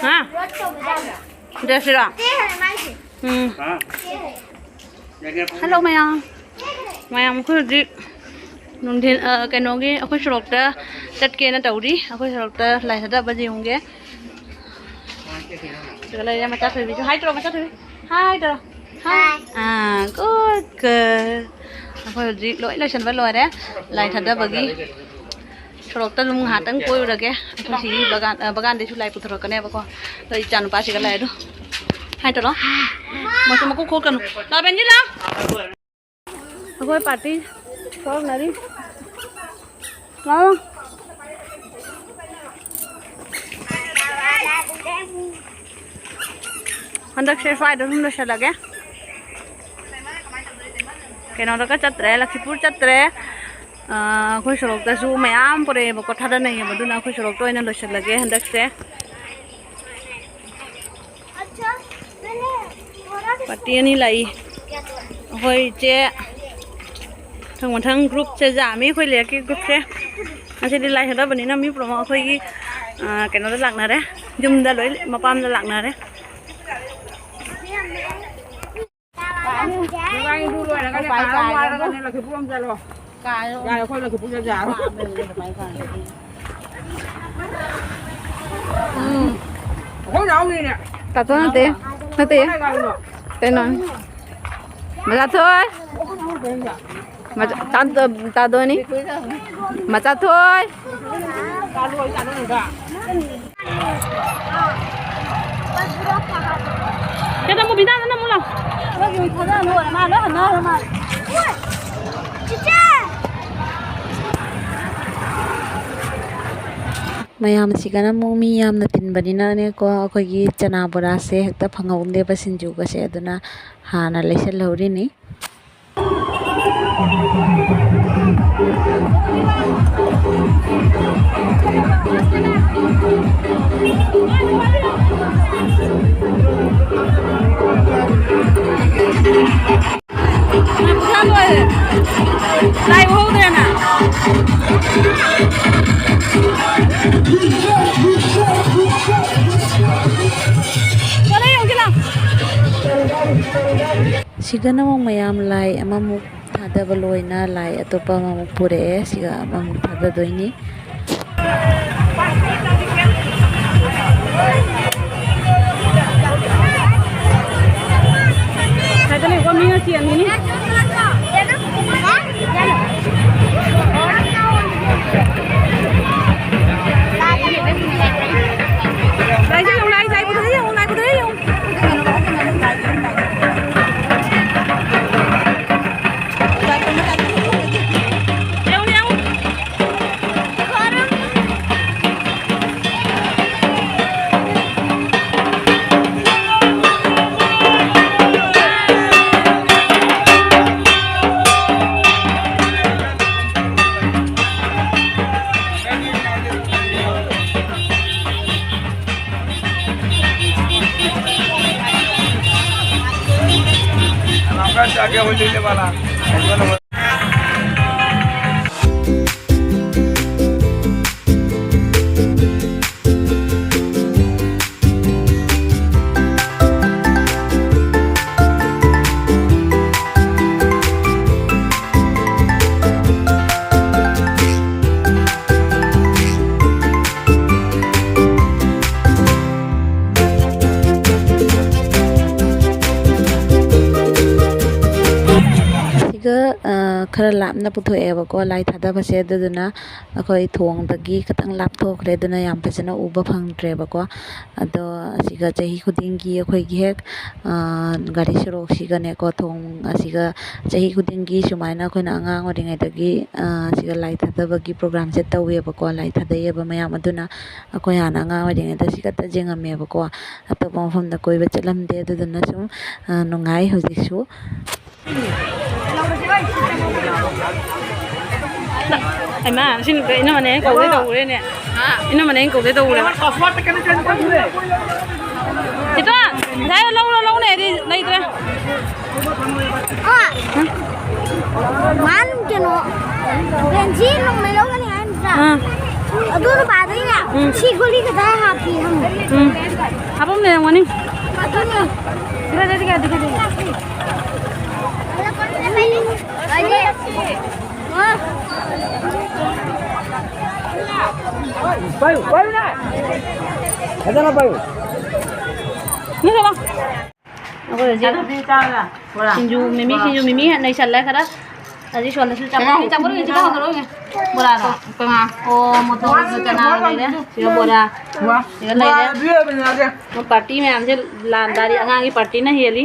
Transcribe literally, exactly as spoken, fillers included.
ꯍꯥ? ꯗ꯭ꯔꯦꯁꯁꯤꯔꯣ? ꯎꯝ꯫ ꯍꯜꯂꯣ ꯃꯌꯥꯝ꯫ ꯃꯌꯥꯝ, ꯑꯩꯈꯣꯏ ꯍꯧꯖꯤꯛ ꯅꯨꯡꯊꯤꯜ, ꯑ, ꯀꯩꯅꯣꯒꯤ, ꯑꯩꯈꯣꯏ ꯁꯣꯔꯣꯛꯇ ꯆꯠꯀꯦꯅ ꯇꯧꯔꯤ꯫ ꯑꯩꯈꯣꯏ ꯁꯣꯔꯣꯛꯇ ꯂꯥꯏ ꯊꯥꯗꯕ ꯌꯦꯡꯉꯨꯒꯦ꯫ ꯁꯤꯗ ꯂꯩꯔꯦ ꯃꯆꯥ ꯊꯣꯏꯕꯤꯁꯨ꯫ ꯍꯥꯏ ꯇꯧꯔꯣ, ꯃꯆꯥ ꯊꯣꯏꯕꯤ꯫ ꯍꯥꯏ ꯇꯧꯔꯣ꯫ ꯍꯥꯏ꯫ ꯑꯥ, good girl꯫ ꯑꯩꯈꯣꯏ ꯍꯧꯖꯤꯛ ꯂꯣꯏ ꯂꯣꯏꯁꯤꯟꯕ ꯂꯣꯏꯔꯦ꯫ ꯂꯥꯏ ꯊꯥꯗꯕꯒꯤ ꯁꯣꯔꯣꯛꯇ ꯑꯗꯨꯝ ꯉꯥꯏꯍꯥꯛꯇꯪ ꯀꯣꯏꯔꯨꯔꯒꯦ꯫ ꯑꯩꯈꯣꯏ ꯁꯤꯒꯤ ꯕꯒꯥꯟ, ꯑ, ꯕꯒꯥꯟꯗꯩꯁꯨ ꯂꯥꯏ ꯄꯨꯊꯣꯔꯛꯀꯅꯦꯕꯀꯣ꯫ ꯑꯗꯣ ꯏꯆꯥ ꯅꯨꯄꯥꯁꯤꯒ ꯂꯥꯛꯑꯦ ꯑꯗꯣ꯫ ꯍꯥꯏ ꯇꯧꯔꯣ꯫ ꯃꯁꯤ ꯃꯀꯨ ꯈꯣꯛꯀꯅꯨ꯫ ꯂꯥꯛꯑꯣ, ꯕꯦꯟꯖꯤ, ꯂꯥꯛꯑꯣ꯫ ꯑꯩꯈꯣꯏ ꯄꯥꯔꯇꯤ ꯊꯣꯛꯅꯔꯤ꯫ ꯂꯥꯛꯑꯣ꯫ ꯍꯟꯗꯛꯁꯦ ꯁ꯭ꯋꯥꯏꯗ ꯑꯗꯨꯝ ꯂꯣꯏꯁꯤꯜꯂꯒꯦ꯫ ꯀꯩꯅꯣꯗꯒ ꯆꯠꯇ꯭ꯔꯦ, ꯂꯛꯈꯤꯄꯨꯔ ꯆꯠꯇ꯭ꯔꯦ꯫ ꯑ, ꯑꯩꯈꯣꯏ ꯁꯣꯔꯣꯛꯇꯁꯨ ꯃꯌꯥꯝ ꯄꯨꯔꯛꯑꯦꯕꯀꯣ, ꯊꯥꯗꯅꯩꯌꯦꯕ, ꯑꯗꯨꯅ ꯑꯩꯈꯣꯏ ꯁꯣꯔꯣꯛꯇ ꯑꯣꯏꯅ ꯂꯣꯏꯁꯤꯜꯂꯒꯦ ꯍꯟꯗꯛꯁꯦ꯫ ꯄꯥꯔꯇꯤ ꯑꯅꯤ ꯂꯥꯛꯏ꯫ ꯑꯩꯈꯣꯏ ꯏꯆꯦ ꯃꯊꯪ ꯃꯊꯪ ꯒ꯭ꯔꯨꯞꯁꯦ ꯌꯥꯝꯃꯤ, ꯑꯩꯈꯣꯏ ꯂꯩꯔꯛꯀꯤ ꯒ꯭ꯔꯨꯞꯁꯦ꯫ ꯉꯁꯤꯗꯤ ꯂꯥꯏ ꯊꯥꯗꯕꯅꯤꯅ ꯃꯤ ꯄꯨꯝꯅꯃꯛ ꯑꯩꯈꯣꯏꯒꯤ, ꯑ, ꯀꯩꯅꯣꯗ ꯂꯥꯛꯅꯔꯦ, ꯌꯨꯝꯗ ꯂꯣꯏ, ꯃꯄꯥꯝꯗ ꯂꯥꯛꯅꯔꯦ꯫ ꯅꯕꯥꯅꯤꯗꯨ ꯂꯣꯏꯔꯒꯅꯦ, ꯉꯥꯏꯍꯥꯛ ꯋꯥꯔꯒꯅꯦ, ꯂꯛꯈꯤꯄꯨꯔ ꯑꯃ ꯆꯠꯂꯣ꯫ ꯌꯥꯔꯦ, ꯑꯩꯈꯣꯏ ꯂꯛꯈꯤꯄꯨꯔ ꯆꯠꯁꯦ ꯍꯥꯏꯔꯣ? ꯎꯝ꯫ ꯑꯩꯈꯣꯏ ꯅꯥꯎꯅꯤꯅꯦ꯫ ꯇꯥꯇꯣ ꯅꯠꯇꯦ꯫ ꯅꯠꯇꯦ꯫ ꯀꯅꯥꯏ ꯅꯥꯎꯅꯣ? ꯀꯩꯅꯣ? ꯃꯆꯥꯊꯣꯏ꯫ ꯃꯆꯥ-, ꯇꯥꯗꯣ-, ꯇꯥꯗꯣꯅꯤ꯫ ꯃꯆꯥꯊꯣꯏ꯫ ꯀꯩꯅꯣ, ꯃꯨꯕꯤꯗꯥꯗ ꯅꯝꯃꯨ ꯂꯥꯎ꯫ ꯃꯌꯥꯝꯁꯤꯒꯅ ꯑꯃꯨꯛ ꯃꯤ ꯌꯥꯝꯅ ꯇꯤꯟꯕꯅꯤꯅ ꯅꯦꯀꯣ, ꯑꯩꯈꯣꯏꯒꯤ ꯆꯅꯥ ꯕꯣꯔꯥꯁꯦ ꯍꯦꯛꯇ ꯐꯪꯍꯧꯗꯦꯕ, ꯁꯤꯡꯖꯨꯒꯁꯦ, ꯑꯗꯨꯅ ꯍꯥꯟꯅ ꯂꯩꯁꯜꯍꯧꯔꯤꯅꯤ꯫ ꯂꯥꯏ ꯎꯍꯧꯗ꯭ꯔꯦꯅ꯫ ꯁꯤꯒꯅ ꯑꯃꯨꯛ ꯃꯌꯥꯝ ꯂꯥꯏ ꯑꯃꯃꯨꯛ ꯊꯥꯗꯕ ꯂꯣꯏꯅ ꯂꯥꯏ ꯑꯇꯣꯞꯄ ꯑꯃꯃꯨꯛ ꯄꯨꯔꯛꯑꯦ꯫ ꯁꯤꯒ ꯑꯃꯃꯨꯛ ꯊꯥꯗꯗꯣꯏꯅꯤ꯫ ꯉꯁꯥꯏꯗ ꯂꯩꯀꯣ, ꯃꯤꯅ ꯆꯦꯟꯕꯅꯤ꯫ ꯂꯥꯏꯁꯦ ꯌꯦꯡꯉꯨ, ꯂꯥꯏ, ꯂꯥꯏ ꯄꯨꯊꯣꯛꯑꯦ ꯌꯦꯡꯉꯨ, ꯂꯥꯏ ꯄꯨꯊꯣꯛꯑꯦ ꯌꯦꯡꯉꯨ꯫ ꯁꯤꯒ, ꯑ, ꯈꯔ ꯂꯥꯞꯅ ꯄꯨꯊꯣꯛꯑꯦꯕꯀꯣ, ꯂꯥꯏ ꯊꯥꯗꯕꯁꯦ꯫ ꯑꯗꯨꯗꯨꯅ ꯑꯩꯈꯣꯏ ꯊꯣꯡꯗꯒꯤ ꯈꯤꯇꯪ ꯂꯥꯞꯊꯣꯛꯈ꯭ꯔꯦ, ꯑꯗꯨꯅ ꯌꯥꯝ ꯐꯖꯅ ꯎꯕ ꯐꯪꯗ꯭ꯔꯦꯕꯀꯣ꯫ ꯑꯗꯣ ꯑꯁꯤꯒ ꯆꯍꯤ ꯈꯨꯗꯤꯡꯒꯤ ꯑꯩꯈꯣꯏꯒꯤ ꯍꯦꯛ, ꯑ, ꯒꯥꯔꯤ ꯁꯣꯔꯣꯛꯁꯤꯒꯅꯦꯀꯣ, ꯊꯣꯡ ꯑꯁꯤꯒ ꯆꯍꯤ ꯈꯨꯗꯤꯡꯒꯤ ꯁꯨꯃꯥꯏꯅ ꯑꯩꯈꯣꯏꯅ ꯑꯉꯥꯡ ꯑꯣꯏꯔꯤꯉꯩꯗꯒꯤ, ꯑ, ꯑꯁꯤꯒ ꯂꯥꯏ ꯊꯥꯗꯕꯒꯤ ꯄ꯭ꯔꯣꯒ꯭ꯔꯥꯝꯁꯦ ꯇꯧꯋꯦꯕꯀꯣ꯫ ꯂꯥꯏ ꯊꯥꯗꯩꯌꯦꯕ ꯃꯌꯥꯝ꯫ ꯑꯗꯨꯅ ꯑꯩꯈꯣꯏ ꯍꯥꯟꯅ ꯑꯉꯥꯡ ꯑꯣꯏꯔꯤꯉꯩꯗ ꯁꯤ ꯈꯛꯇ ꯌꯦꯡꯉꯝꯃꯦꯕꯀꯣ꯫ ꯑꯇꯣꯞꯄ ꯃꯐꯝꯗ ꯀꯣꯏꯕ ꯆꯠꯂꯝꯗꯦ꯫ ꯑꯗꯨꯗꯨꯅ ꯁꯨꯝ, ꯑ, ꯅꯨꯡꯉꯥꯏ ꯍꯧꯖꯤꯛꯁꯨ꯫ ꯍꯩꯃꯥ, ꯁꯤ ꯅꯨꯄꯤ ꯏꯅꯝꯃꯅꯦ ꯀꯧꯒꯦ ꯇꯧꯔꯦꯅꯦ꯫ ꯏꯅꯝꯃꯅꯦ ꯑꯩꯅ ꯀꯧꯒꯦ ꯇꯧꯔꯦ꯫ ꯁꯤꯇ, ꯉꯁꯥꯏ ꯂꯧꯔꯣ, ꯂꯧꯅꯦ ꯍꯥꯏꯗꯤ ꯂꯩꯇ꯭ꯔꯦ꯫ ꯑ, ꯃꯥꯟ ꯀꯩꯅꯣ, ꯕꯦꯟꯖꯤ ꯅꯣꯡꯃꯩ ꯂꯧꯒꯅꯤ ꯍꯥꯏ ꯅꯠꯇ꯭ꯔꯥ? ꯑꯥ꯫ ꯑꯗꯨ ꯅꯨꯄꯥꯗꯩꯅꯦ, ꯎꯝ꯫ ꯁꯤ ꯒꯨꯂꯤ ꯈꯛꯇ ꯍꯥꯞꯄꯤ ꯍꯪꯉꯦ꯫ ꯎꯝ꯫ ꯍꯥꯞꯄꯝ ꯂꯩꯔꯝꯒꯅꯤ꯫ ꯑꯗꯨꯅꯦ꯫ ꯑꯩꯈꯣꯏ ꯍꯧꯖꯤꯛ ꯁꯤꯡꯖꯨ, ꯃꯤꯃꯤ ꯁꯤꯡꯖꯨ, ꯃꯤꯃꯤ ꯍꯦꯟꯅ ꯅꯩꯁꯜꯂꯦ ꯈꯔ꯫ ꯍꯧꯖꯤꯛ ꯁꯣꯝꯗꯁꯨ ꯆꯥꯛ ꯆꯥꯕ ꯂꯣꯏꯔꯦ, ꯁꯤꯗ ꯍꯧꯒꯠꯂꯛꯑꯣ꯫ ꯕꯣꯔꯥꯗꯣ꯫ ꯑꯣ, ꯃꯣꯇꯣꯔ ꯆꯅꯥ ꯂꯩꯔꯦ꯫ ꯁꯤꯗ ꯕꯣꯔꯥ꯫ ꯁꯤꯗ ꯂꯩꯔꯦ꯫ ꯃꯣꯏ ꯄꯥꯔꯇꯤ ꯃꯌꯥꯝꯁꯦ ꯂꯥꯟ ꯗꯥꯔꯤ ꯑꯉꯥꯡꯒꯤ ꯄꯥꯔꯇꯤꯅ ꯍꯦꯜꯂꯤ꯫